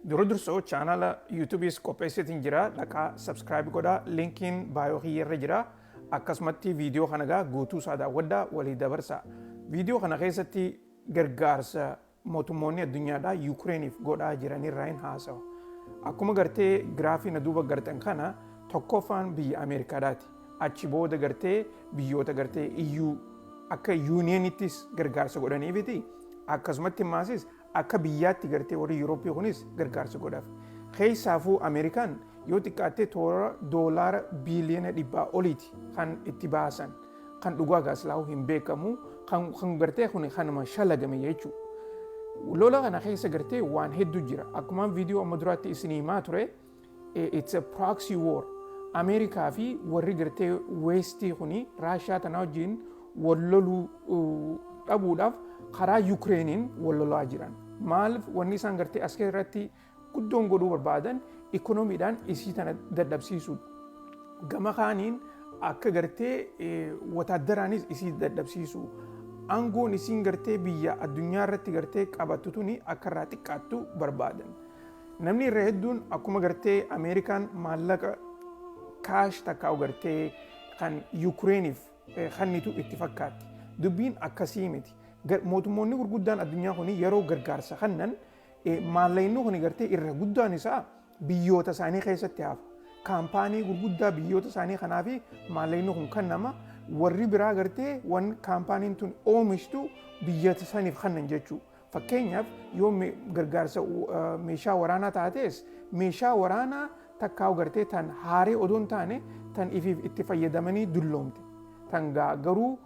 Dura dursoo chaanala YouTubeis qopheesseetiin jira. Dhaqaa subscribe godhaa. Linkiin bio kiyyarra jira. Akkasumatti viidiyoo kana gaa guutuu isaa daawwadhaa, walii dabarsaa. Viidiyoo kana keessatti gargaarsa mootummoonni addunyaadhaa Yukireeniif godhaa jiranirraa hin haasawa. Akkuma gartee giraafii na duuba gartan kana, tokkoffaan biyya Ameerikaadhaati. Achi booda gartee biyyoota gartee iyyuu akka yuuniyenittis gargaarsa godhaniifiti. Akkasumatti maasis akka biyyaatti gartee warri Yurooppii kunis gargaarsa godhaaf. Keessaafuu Ameerikaan yoo xiqqaattee toora doolaara biiliyoona 100 oliiti kan itti baasan. Kan dhugaa gaaslaa'uu hin beekamu, kan gartee kun kanuma shalagame jechuudha. Lola kana keessa gartee waan hedduu jira. Akkumaan viidiyoo amma duraatti isinii himaa ture, it's a proxy war. Ameerikaa fi warri gartee Westii kuni Raashiyaa tana wajjin wal loluu dhabuudhaaf karaa Yukireeniin wal lolaa jiran. Maaliif? Wanni isaan gartee as irratti guddoon godhuu barbaadan ikoonomiidhaan isii tana dadhabsiisuudha. Gama kaaniin akka gartee wataaddaraanis isii dadhabsiisu. Aangoon isiin gartee biyya addunyaa irratti gartee qabattu tuni akka irraa xiqqaattu barbaadan. Namni irra hedduun akkuma gartee Ameerikaan maallaqa cash takkaa'u gartee kan Yukireeniif kannitu itti fakkaatti. Dubbiin akkasii miti. Mootummoonni gurguddaan addunyaa kun yeroo gargaarsa kannan maallaqni kun gartee irra guddaan isaa biyyoota isaanii keessatti hafa. Kaampaanii gurguddaa biyyoota isaanii kanaa fi maallaqni kun kan nama warri biraa gartee wan kaampaaniin tun oomishtu biyyoota saniif kannan jechuudha. Fakkeenyaaf, yoo gargaarsa meeshaa waraanaa taates, meeshaa waraanaa takkaa'u gartee tan haaree odoo hin taane tan ifiif itti fayyadamanii dulloomte. Tan garuu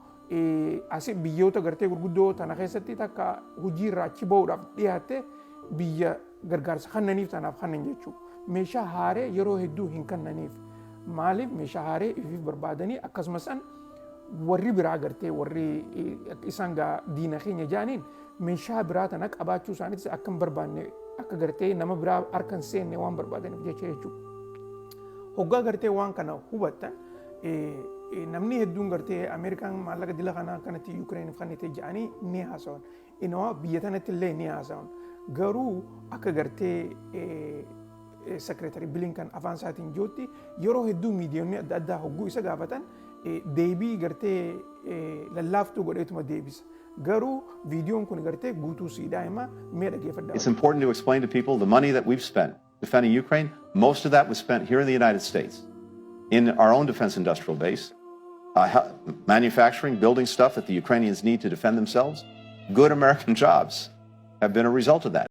asi biyyoota gartee gurguddoo tana keessatti takka hojii irraa achi bahuudhaaf dhiyaatte biyya gargaarsa kennaniif tanaaf kennan jechuudha. Meeshaa haaree yeroo hedduu hin kennaniif. Maaliif? Meeshaa haaree ifiif barbaadanii, akkasumas warri biraa gartee warri isaan gaa diina keenya jaaniin meeshaa biraa tana qabaachuu isaaniitis akka hin barbaanne, akka gartee nama biraa harka hin seenne waan barbaadaniif jecha jechuudha. Hoggaa gartee waan kana hubattan, namni hedduun gartee Ameerikaan maallaqa dila kanaa akkanatti Yukireeniif kennite jedhanii ni haasawan. Inoo biyya tanatti illee ni haasawan. Garuu akka gartee Secretary Blinken afaan isaatiin jirutti, yeroo hedduu miidiyoonni adda addaa hogguu isa gaafatan deebii gartee lallaaftuu godheetuma deebisa. Garuu viidiyoon kun gartee guutuu siidhaa hima, mee dhaggeeffadhaa. It's important to explain to people the money that we've spent defending Ukraine, most of that was spent here in the United States, in our own defense industrial base, manufacturing, building stuff that the Ukrainians need to defend themselves. Good American jobs have been a result of that.